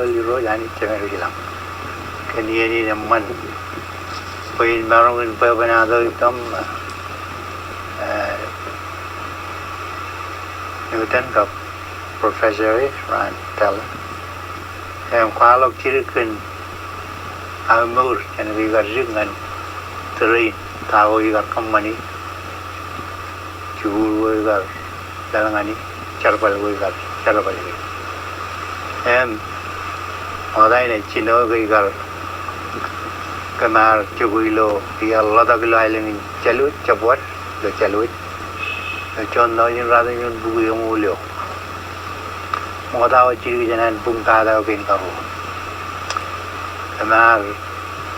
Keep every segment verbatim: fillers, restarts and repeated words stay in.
Irooj Anij Jemedwōj ilañ. Kōn iien in eṃṃan bwe in maroñ in bwebwenato ippām, eh, Newton kab professor e raan Pālle. Im kwaḷọk jidik kōn aō mour jān ke ikar dik ñan tōre in, ta ko ikar kōṃṃani, jikuuḷ ko ikar lōḷñani, jerbal ko ikar jerbali. Im ṃokta in ej jino ke ikar kōm ar jokwe ilo, iar ḷotak ilo aelōñ in Jālwōj, jabdewōt ilo Jālwōj. Ilo juon taujin ruatimjuon bukwi eñoul eo. Ṃokta wōt jidik jān an buñ pata eo kein karuo. Kōm ar,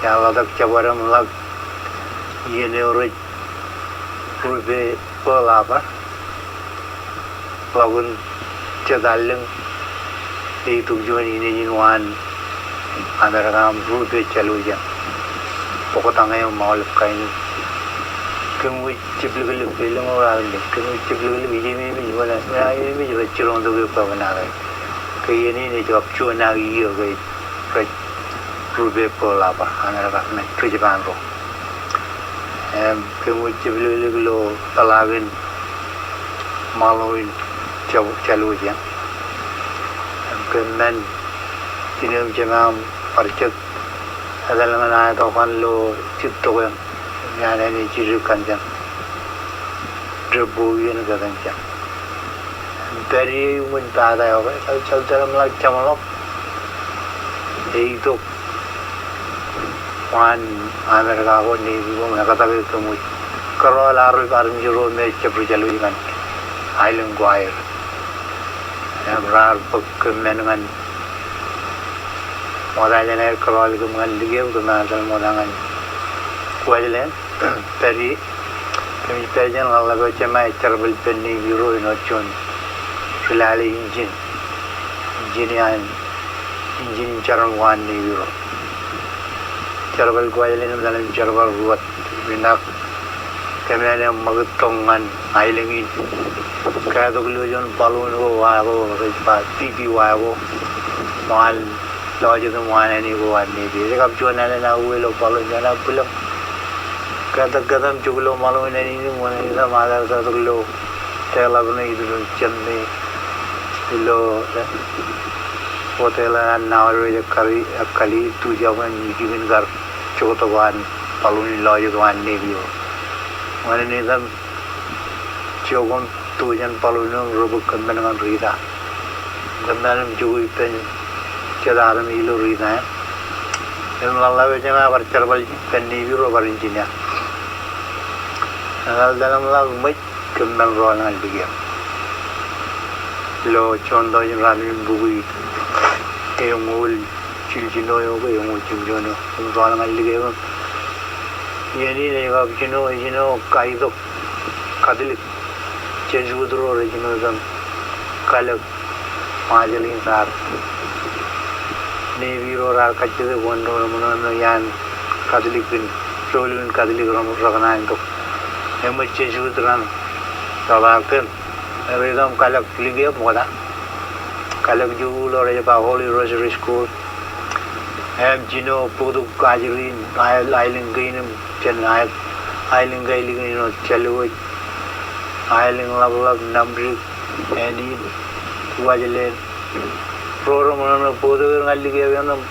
iar ḷotak jabdewōt im ḷak iien eo rej rupe Pearl Harbor. Ḷọk in jet allōñ, eitok juon inejin waan Amerika im rupe Jālwōj eṇ. Bōktañ eo im aolep kain. Kōm wōj jibliklik, elōñ eo raar ej, kōm wōj jibliklik, ijememej, wōn, wōn aememej rej jiroñtok eok bwebwenato. Ke iien in ej kab juon aō iiō ke rej rupe Pearl Harbor, Amerika, men ri-Japan ro. Im kōm wōj jibliklik ilo peḷaakin ṃaḷo in Jāl-, Jālwōj eṇ. Im kōm men, jino im jemām bar jet etal ñan aetok kaṇ ilo jittok eṇ. Im iaan āne jidik kaṇ jān, debbo iien kōtōn jān. Im pād ie iuṃwin pata eo ke, etal, etal im ḷak jeṃḷọk, eitok waan Amerika ko, Navy ko, im ekatake kōm wōj kōrọọl armej, armej ro me jab ri Jālwōj ñan aelōñ ko aer. Im raar bōk kōm men ñan, ṃokta jān aer kōrọọl kōm ñan likeb, kōm etal ṃokta ñan Kuwajleen. Pād ie, kōmij pād jān ḷōḷḷap eo jema ej jerbal ippān Navy ro, āinwōt juon ri-lale injin. Injin iaan, injin in jeram ko an Navy ro. Jerbal Kuwajleen im etal im jerbal ruwōt. Im inak kōm āne ṃakūttok ñan aelōñ in. Kātok ilo juon balloon ko, wa ko, rej ba B B Y ko. Ṃaan lọjet im waan āne ko an Navy. Ej kab juon alen aō uwe ilo balloon, juon aō bwilōñ. Kātok, kātok im jok ilo ṃaḷo in āne in im wōn āne in im etal kātok ilo deḷọk ṇe, iturin jān me ilo, eh, hotel an Nowrah ej kali, ej kali, tu jabōn jikin kar joktok an balloon in lọjet ko an Navy eo. Wōn āne in im jokwe im to jān balloon eo im rebōk kōm men ñan Rita. Kōm men im jokwe ippān jet armej ilo Rita eṇ. Im ḷōḷḷap eo jema bar jerbal ippān Navy ro bar injin eṇ. Etal im ḷak ṃōj, kōm men rọọl ñan likeb. Ilo juon taujin ruatimjuon bukwi eñoul jiljino eo ke eñoul jiljino eo, kōm rọọl ñan likeb. Iien in ej kab jino, ej jino kaitok Katlik, Jesuit ro rej jino ippān kalōk Ṃajeḷ in raar, Navy ro raar kajjitōk wōn ro reṃōṇōṇō iaan Katlik in, doulul in Katlik reṃō rekōṇaan tok. Eṃōj Jesuit raṇ, rej ba kōm, rej itok im kalōk likeb ṃokta. Kalōk jikuuḷ ro rej ba Holy Rosary School. Im jino bōktok ajri in, aelōñ, aelōñ kein im jān aelōñ, aelōñ kailikin āinwōt Jālwōj, aelōñ ḷapḷap, Namdik, Ānin, Kuwajleen. Ro reṃōṇōṇō bōktok er ñan likeb eṇ im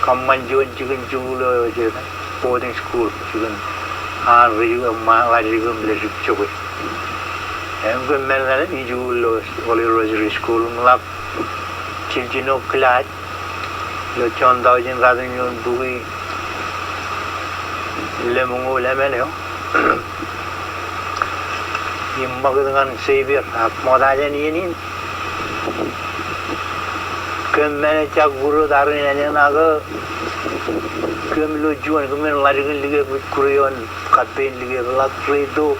kōṃṃan juon jikin jikuuḷ eo ej boarding school, jikin an ri-, ṃae ḷaddik im ḷaddik jokwe. Im kōm men etal im jikuuḷ ilo Holy Rosary School im ḷak jiljino kilaaj ilo juon taujin ruatimjuon bukwi lemñoul emān eo. Im ṃakūt ñan Savior, ak ṃokta jān iien in. Kōm men ejja kure wōt arrin āne in ak kōm ilo juon, kōm men ḷaddik in likeb, kure ioon kappān likeb, ḷak rej to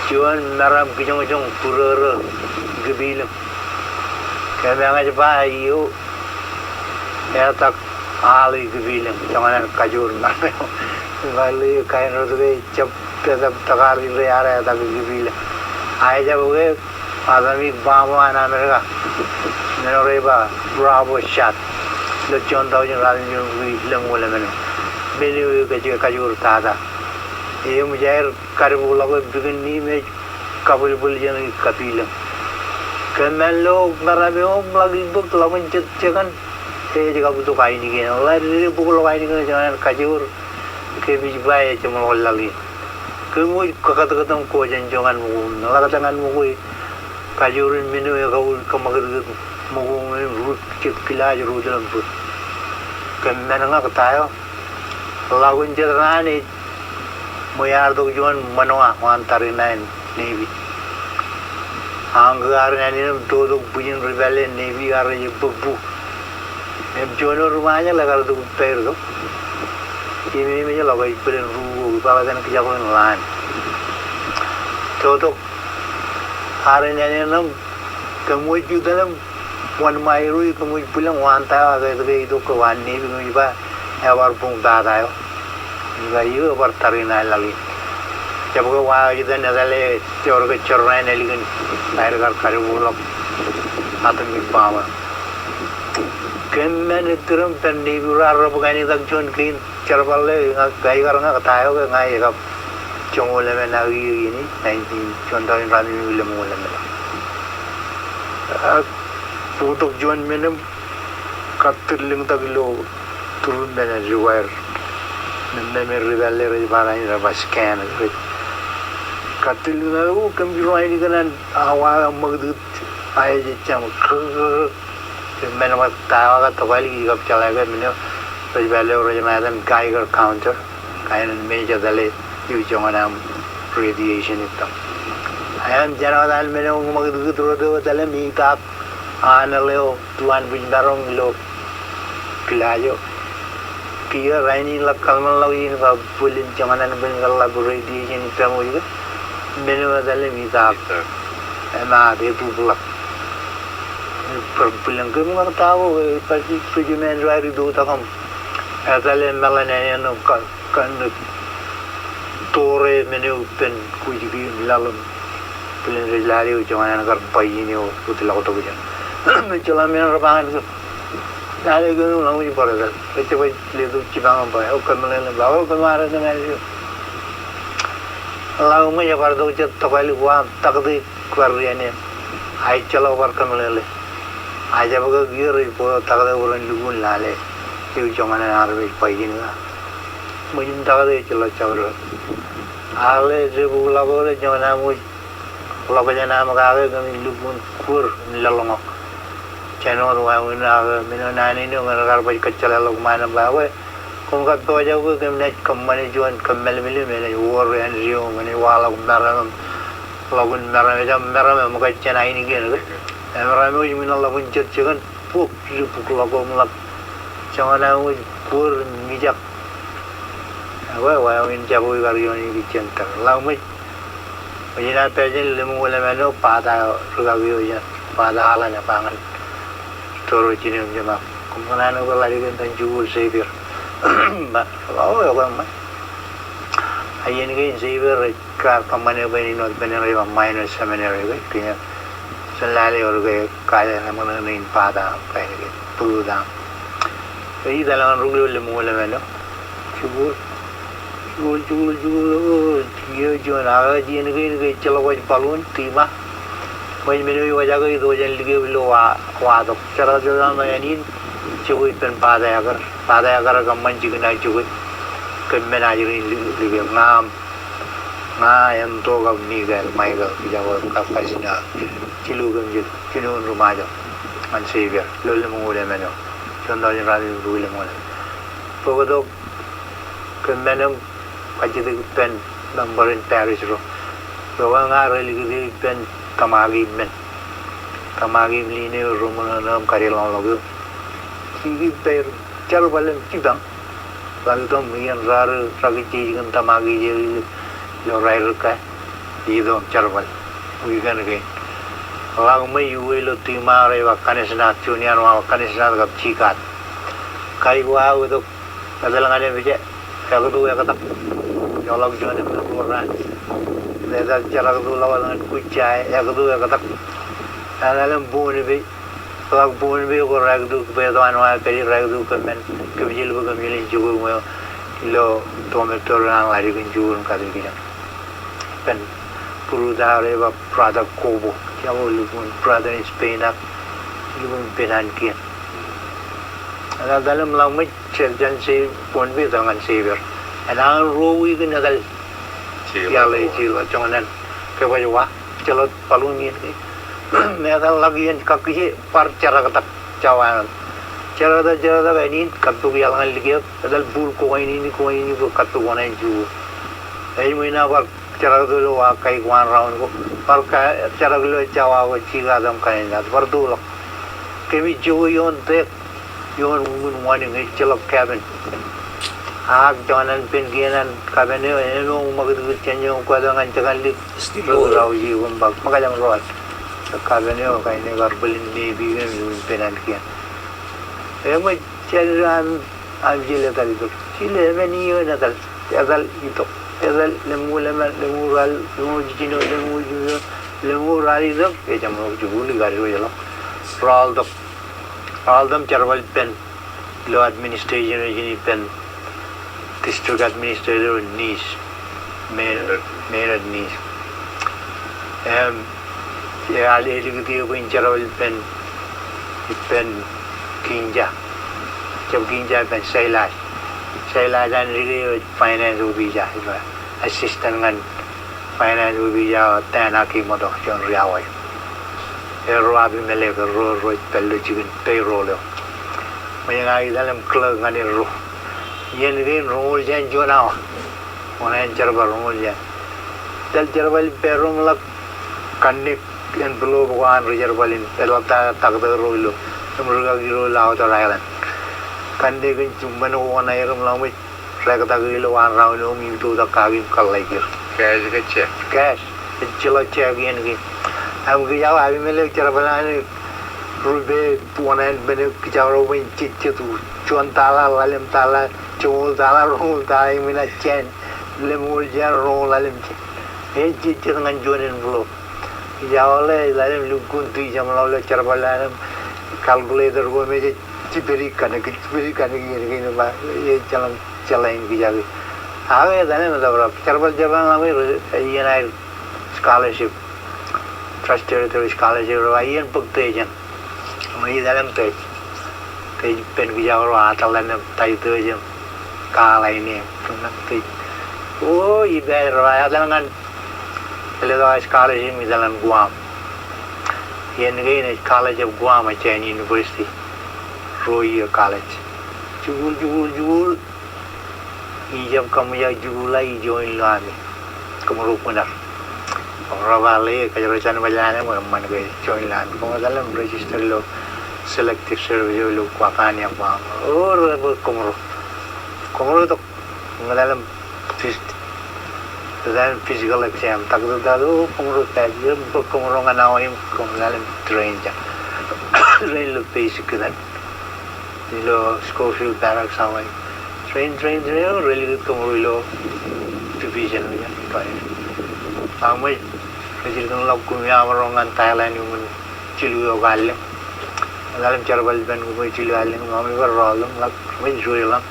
juon meram kijoñjoñ būrōrō ikipilōñ. Kōm eñjaba eo etak aḷ ikipilōñ, joñan an kajoor meram eo. Im ḷe kain rot ke jab etak, tōkar ire ear etak ikipilōñ. A ejjab ke Atamik baaṃ eo an Amerika. men eo rej ba rubber shot. Ilo juon taujin ruatimjuon bukwi lemñoul emān eo, men eo ej kajoor tata. Eṃōj aer kadbukḷọk e pikinni im ej kabwilbwil jān kapilōñ. Kōn men lo meram eo im ḷak ibōk ḷọkun jet jekōn, ej kab itok ainikien. Ḷak dede bōkḷọk ainikien, ej jekōṇaan kajoor, kōmij ba ej jeṃḷọk laḷ in. Kōmij kakōtkōt im ko jān joñan ṃōko. Ḷak ta ñan ṃōko e, kajoor in men eo ekaur kōṃakūtkūt ṃōko im ri jet kilaaj ri tōl im bōd. Kōn men ñak ta eo, ḷọkun jet raan ej ṃweiaar tok juon ṃōṇōṇō waan thirty-nine Navy. Añkō arnān in im totok bwijin ri pālle Navy ear ej bōk bu. Im juon eo ri Ṃajeḷ ekar tok ippāer tok im eṃōj ḷọk ej bōlen ruo ko, iba ḷọk etan kijak in ḷaan. Totok arnān in im kōmwōj itok im wōnṃae ro, kōmwōj bwilōñ waan ta eo ak etke itok ke waan Navy, kōmwōj ba ebar buñ pata eo. Im ba eo ebar thirty-nine laḷ in. Jab ke wa eo etan etale ewōr ke jorrāān ālikin aer kar kadbukḷọk atomic bomb eo. Kōn men eo iturūṃ, ippān Navy ro ar rebōk āne tak juon kein jerbal eo, ña, ikar ñak ta eo ke ña ij kab joñoul emān ak iiō iien in, nineteen, juon taujin ruatimjuon bukwi lemñoul emān eo. Ak bōktok juon men im kattōr lōñtak ilo turin men ej require. Men, men ri pālle rej ba rainin, rej ba scan, rej kattōr lōñtak, o, kōmij ro ainikien an, a, wa ṃakūtkūt, a, ej jab kōkōkōk. Men eo ṃōk ta eo ak tokālik ij kab jeḷā ke men eo rej pālle eo rej ba etan Geiger counter. Kain in men ej etale eo joñan aṃ radiation eo ippām. Im jān wōt an men eo ṃakūtkūt ro to etale im itaak anōḷ eo tuwaan bwij maroñ ilo kilaaj eo. Kiiō rainin ḷak kōḷmānḷọkjeṇ im ba bōlen joñan an bōlen kōḷḷap radiation eo ippām wōj ke men eo etale im itaak. Itaak. Im a, etubḷọk. Bar bwilōñ kōm ñan ta ko, bar bwilōñ men ro aer itoitak im etale meḷan āne eo im ka kōn tore men eo ippān kujiki im laḷ im bōlen rej lale eo joñan an kar ba in eo wōtlọk tok jān. Ejjeḷọk men ro ba ñan kōm. Lale kōm im ḷak ṃōj bar etal. Ejjab ej letok jipañ im ba, o, kōmeḷeḷe im ba, o, kōm ar etal eo. Ḷak ṃōj ebar tok jet tokālik wa im taktō bar riañ in. A ejjeḷọk bar kōmeḷeḷe. A jab ke kiiō rej bōktok taktō bwe ren lukkuun lale eo joñan an armej ba in ka. Ṃōj im taktō ejjeḷọk jabdewōt. Ak ḷe ej bōkḷọk eo ḷe joñan aṃ wōj ḷọk jān aṃ kake kōmij lukkuun kuwōr im lōḷñọñ. Jān wōt wāween ak men eo naan in eo ñe ekar baj kōjjeḷāḷọk ṃaan im ba ke koṃ kab pojak bwe kōm naaj kōṃṃane juon kōmmālmel eo me enaaj wōr āindein eo, me enaaj waḷọk meram im ḷọkun meram, ejjab meram eṃōkaj jān ainikien ke. Meram eo ej ṃōṇōṇō ḷọkun jet jekōn bok ri bōkḷọk ko im ḷak joñan aṃ wōj kuwōr im mijak. Ekwe, wāween jabwe ikar ioon ikijjien tōl. Ḷak ṃōj. Ṃōj inaaj pād jān lemñoul emān eo, pata eo rūkaki eo jān, pata Alan eo ba ñan tōre jinen im jema. Koṃ kōṇaan ke ḷadik eṇ etan Jukul Xavier. Ba, ba, o, ekwe ṃōj. A iien kein Xavier ej kar kōṃṃane bwe en āinwōt bwe en rej ba minor seminary ke, kiiō jen lale ewōr ke kōjeañ ṃōṇōṇō in pata kain kein bōktok aṃ. Ke ij tōl ñan rūkaki eo lemñoul emān eo. Jukul, jukul, jukul, jukul, o, kiiō juon, ak ej iien kein ke ejjeḷọk waj balloon, tima. Ṃōj men eo ewōj ak ej itok jān likeo ilo wa, wa tok. Jerak, jerak eo ānin, jokwe ippān pata eaker. Pata eaker kōṃṃan jikin ak jokwe. Kōm men ajri in li-, likeo ña im Ña, Ento kab Mikael, Michael, ijako kab Kasina, jilu kōm jet, jinoin ri Ṃajeḷ ñan Xavier ilo lemñoul emān eo. Juon taujin ruatimjuon bukwi lemñoul emān. Bōktok kōm men im kajjitōk ippān member in parish ro. Eo ke ña rej likūt eō ippān tōmak in men. Tōmak in men eo reṃōṇōṇō im kadeḷọñḷọk eō. Kiki pād jerbal im jipañ. Ḷak itok im iien raar rakijjej kōn tōmak in eo ilo rairōk ko. Itok im jerbal. Weekend kein. Ḷak ṃōj, iuwe ilo tima eo rej ba Kanisnath, juon iaan wa Kanisnath kab Jikat. Kaik wa eo itok etal ñan Ebeye, ektu ektak. Joḷọk juon emān ro raan. Etal jeraktu ḷọk etal ñan Kujja, ektu ektak. Etal im Pohnpei. Ḷọk Pohnpei ko, raiktok bwe etoan wa kōj, raiktok kōm men kōmjel bwe kōmjel in jokwe ilo dormitory an Ḷaddik in jukun kate kijoñ. Ippān būruod aō rej ba Brother Kobo. Jab lukkuun brother in Spain ak lukkuun pen an kien. Etal im ḷak ṃōj, jān jān se Pohnpei etal ñan Seibōr. Enañin ruo wiik in etal. Iaḷ ej ilo joñan kōbaj wa, jeḷọt baḷuun iien ke. Im etal ḷọk iien kakkije bar jeraktak jawān. Jeraktak, jeraktak, āinwōt in kappok iaḷ ñan likjab, etal bōl kokain in, kokain in, bwe kappok oṇāān juon. Ej ṃōj ṇa bar jeraktak ilo wa kaikuwaan raun ko. Bar jerak ilo jawa ko, jikaat im kain in, bar toḷọk. Kōmij jokwe ioon deck, ioon wūmin wanik, ejjeḷọk cabin. Ak joñan pen kien an cabin eo, āinwōt ṃakūtkūt jān eo, kwōj etal ñan jekkan lik. Ro rau ji ko im ba, ṃōkaj aṃ ro an. Cabin eo, kain eo kar bōlen Navy ko im pen an kien. Eṃōj jān ro an, am jile etal itok. Jile emān iien etal. Etal itok. Etal lemñoul emān, lemñoul raar, lemñoul jiljino, lemñoul jiljino, lemñoul raar itok. Ejjeḷọk jikuuḷ ikar iwōj ḷọk. Rọọltok. Rọọltok im jerbal ippān ilo administration eo, ijin ippān district administrator in Nis, Maynard, Maynard Nis. Im ear, ear likūt eō bwe in jerbal ippān, ippān Kinja. Jab Kinja, ippān Sailas. Sailas an dike eo ej finance officer, ilo assistant ñan finance officer eo, Tana Kimoto, juon ri Hawaii. Erro Abimelek, erro, erro ej pād ilo jikin payroll eo. Ṃōjṇọ etal im clerk ñan erro. Iien kein roñoul jān juon awa. Oṇāān jerbal roñoul jān. Etal jerbal ippāerro im ḷak kanniōk envelope ko an ri jerbal in. Eḷaptata taktō ro ilo, im rūkaki ro ilo outer island. Kanniōk in juṃṃan ko oṇāer im ḷak ṃōj rektak ilo waan raun eo im iutotak kaki im kōḷḷāik er. Cash ke check? Cash. Ejjeḷọk check iien kein. Im kijak Abimelek jerbal an rupe oṇāān bwe en kijak ro bwe en jejjet juon tala, ḷalem tala, joñoul tala, roñoul tala, im ina jān, lemñoul jān, roñoul ḷalem jān. Ejejjet ñan juon envelope. Kijak ḷe, ḷalem lukkuun tujam ḷọk ilo jerbal an im calculator ko im ej jipdik kaṇe, jipdik kaṇe iien kein ba, ejjeḷọk jeḷā in kijak. Ak etal im etal bar jerbal, jerbal ḷọk im ej iien aer scholarship, Trust Territory scholarship, rej ba iien bōk tōj eṇ. Im etal im tōj. Tōj ippān kijak ro, ataḷ eṇ im taitōj im kaḷ aine im tōj. O, ipād rej ba etal ñan, etal eo scholarship im etal ñan Guam. Iien kein ej College of Guam, ej jān university. Ruo iiō college. Jikuuḷ, jikuuḷ, jikuuḷ. Ij jab kaṃōj aō jikuuḷ, ij join ilo army. Kōmro kuṇaer. Kōmro ba ḷe, kōjro jān baj an, eṃṃan ke join ilo army. Kōmro etal im register ilo selective service eo ilo Guam, Kanye, Guam. O, rej bōk kōmro. Kōmro tok. Etal im phys-, etal im physical exam. Taktō, taktō, kōmro pass. Im bōk kōmro ñan Hawaii im kōmro etal im train jān. Train ilo basic kōtaan. Ilo Schofield Barracks, Hawaii. Train, train, train, rej likūt kōmro ilo division eo jān. Ak ṃōj, rej jilkinḷọk kumi aṃro ñan Thailand iuṃwin jilu eo allōñ. Etal im jerbal ippān kumi jilu allōñ, ṃōj bar rọọl im ḷak, ṃōj juon ḷọk.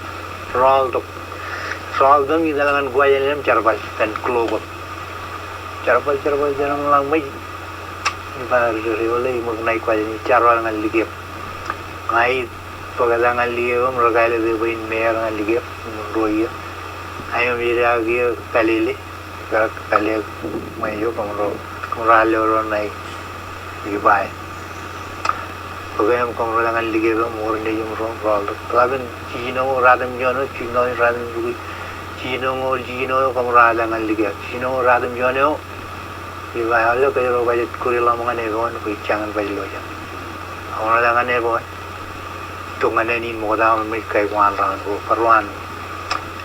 Rọọltok. Rọọltok im etal ñan Kuwajleen im jerbal ippān Global. Jerbal, jerbal, jerbal im ḷak ṃōj. Im ba ri, ri, ri, ḷe, iṃōk ṇa Kuwajleen, ij jab rọọl ñan likjab. Ña ij bōktok ñan likjab im ri kāālōt eō bwe in mayor ñan likjab im ruo iiō. Ak im ij ḷak iiō Pālele, ij ḷak Pālele ṃweo, kōmro, kōmro allōro ṇa ij ba e. Bōk e im kōmro etal ñan likjab im wōr nejūṃ ro im rọọltok. Ḷap in jiljino eo ruatimjuon eo, jiljino eo ruatimjuon, jiljino eo, jiljino eo kōmro etal ñan likjab. Jiljino eo ruatimjuon eo, ij ba aolep kōjro bajjek kūr iḷọk ñan epoon bwe ij jañin baj ilo jet. Ak etal ñan epoon. Tok ñan āne in ṃokta im ṃōj kaikwaan raṇ ko, bar wōt.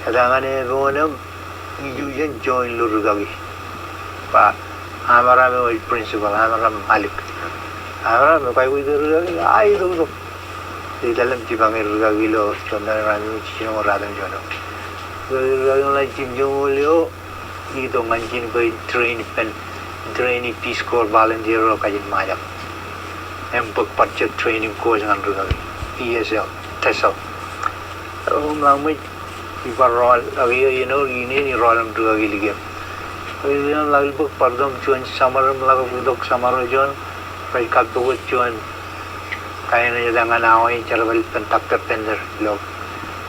Etal ñan epoon im iju jān join ilo rūkaki. Ba Amram eo ej principal, Amram Malik. Amram, ekwe aikuj itok rūkaki? A, itok, itok. Etal im jipañ er rūkaki ilo joñan raṇ in, jiljino eo ruatimjuon eo. Rūkaki ḷọk jimjuonñoul eo, itok ñan ijin bwe in train ippān, train e Peace Corps volunteer ro kajin Ṃajeḷ. Im bōk bar jet training course ñan rūkaki, E S L, TESOL. Im ḷak ṃōj, ibar rọọl, ak iiō, iiō, iien in irool im rūkaki likier. Im ḷak ilbōk bar itok juon summer im ḷak itok summer eo juon, rej kappok wōt juon kain eo ej ñan awa in jerbal ippān Doctor Bender ilo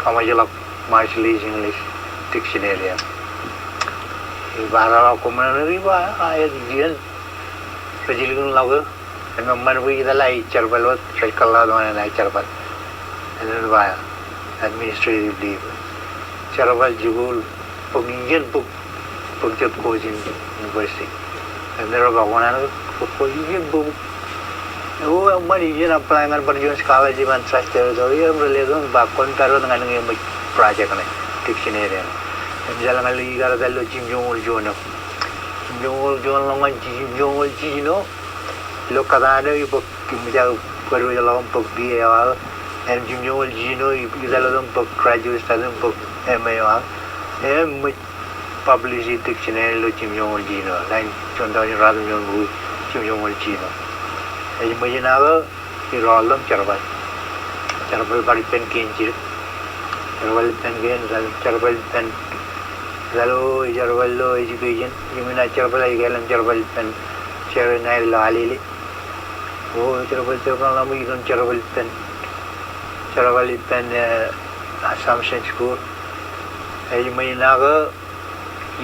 kaṃōjḷọk Marshallese English Dictionary eo. Iba raar koṃṃool ṇe ri ba, a, ej iien rej ilkin ḷọk e. Im eṃṃan bwe etal aer jerbal wōt, rej kōḷḷā wōt ñan aer jerbal. Im ej ba administrative leave. Jerbal jikuuḷ, bōk iien bōk, bōk jet course in university. Im rej ba kōṇaan bōk, bōk iien bōk. O, eṃṃan iien apply ñan bar juon scholarship an Trust Territory, im rej letok im ba kwōn pād wōt ñan ñe eṃōj project ṇe, dictionary ṇe. Im etal ñan ilo, ikar etal ilo jimjuonñoul juon eo. Jimjuonñoul juon ḷọk ñan jimjuonñoul jiljino. Ilo kōtaan eo ibōk, im ij bōk, bōk B A eo aō. Im jimjuonñoul jiljino, ital wōt im bōk graduate study im bōk M A eo aō. Im ṃōj publish e dictionary ilo jimjuonñoul jiljino. Ḷain juon taujin ruatimjuonñoul, jimjuonñoul jiljino. Ej ṃōj in ak irool im jerbal. Jerbal bar ippān kein jidik. Jerbal ippān kein, jerbal ippān, ilo, jerbal ilo education. Im inaaj jerbal, ij kelem jerbal ippān Sacred Night ilo Alele. O, jerbal, jerbal, ḷak ṃōj item jerbal ippān, jerbal ippān, eh, Assumption School. Ej ṃōj in ak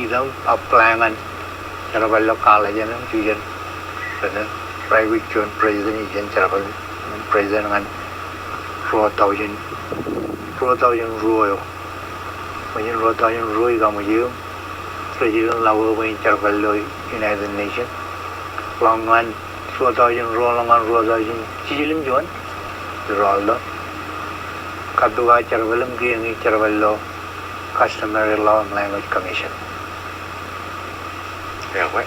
item apply ñan jerbal ilo college eṇ im ijen, ijen, rej aikuj juon president, ijen jerbal, president ñan ruo taujin, ruo taujin ruo eo. Ṃōj in ruo taujin ruo ikaṃōj eō, rej ilkin ḷak eō bwe in jerbal ilo United Nations. Ḷọk ñan ruo taujin ruo, ḷọk ñan ruo taujin jiljilimjuon, irool ilo, kappok aō jerbal im kiiō ñe jerbal ilo Customary Law and Language Commission. Ekwe.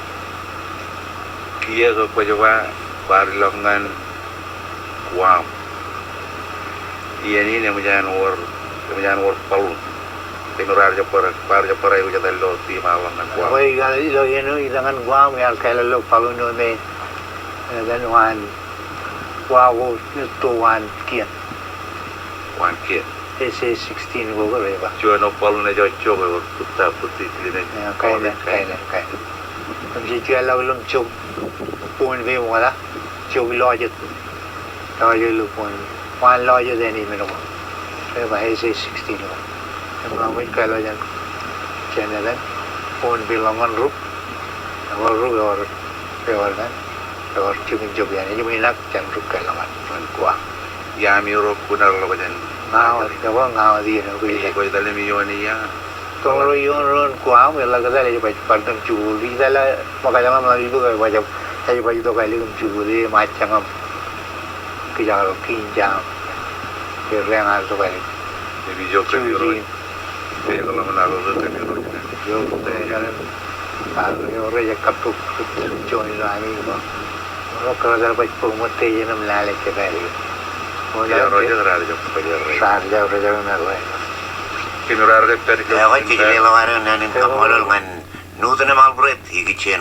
Kiiō ke kwōj ba kwaar ilọk ñan Guam. Iien in eṃōj an wōr, eṃōj an wōr balloon. Kōmro ar jab bar, kwaar jab bar aikuj etal ilo tiṃaḷ ḷọk ñan Guam. Ekwe, ikar ilo iien eo, itok ñan Guam, iar kāālōt ilo balloon eo me, eh, etan waan, wa ko, to waan kien. Waan kien. S A sixteen ko ke rej ba. Juon eo balloon eo ej jok ewōr pūttak, pūttak ilimen. Eo, kain eo, kain eo, kain eo. Im jej jeḷā ḷọk ilo im jok Pohnpei ṃokta, jok lọjet. Lọjet ilo Pohnpei. Waan lọjet āne men ko. Rej ba S A sixteen ko. Im ḷak ṃōj, kwōlọk jān, jān etan Pohnpei ḷọk ñan Ruk. Ewōr Ruk, ewōr, ewōr etan, ewōr jikin jok iaan. Ej ṃōj in ak jān Ruk kwōlọk ñan, ñan Guam. Iaan eo ro kuṇaer ḷọk jān. Ña wōt, eo ña wōt iien eo kwōj. Kwōj etal im ioon ia. Toḷ ro ioon, ioon Guam, eḷak etal ej baj bar item jikuuḷ. Etal ṃōkaj ḷọk im ḷak ipōk ej baj, ej baj itok ālikin jikuuḷ, e, ṃajeḷ im kijak ro, kinjak im, e, reñ ar itok ālikin. Im ijo kōmiro. Juji. Im, e, kōḷmānḷọk ro kōmiro. Ijo, e, kōn, a, eo rej kappok, juon ilo ami ko. Ro kōrā etal baj bōk ṃōk tejin im lale jepād. Eo, ro jek, raar jab, raar jab, raar jab, raar jab. Kōmiro ar jab pād. Eo, ej kile ḷọk ad naan in kaṃṃoolol ñan Newton im Alfred, ikijjien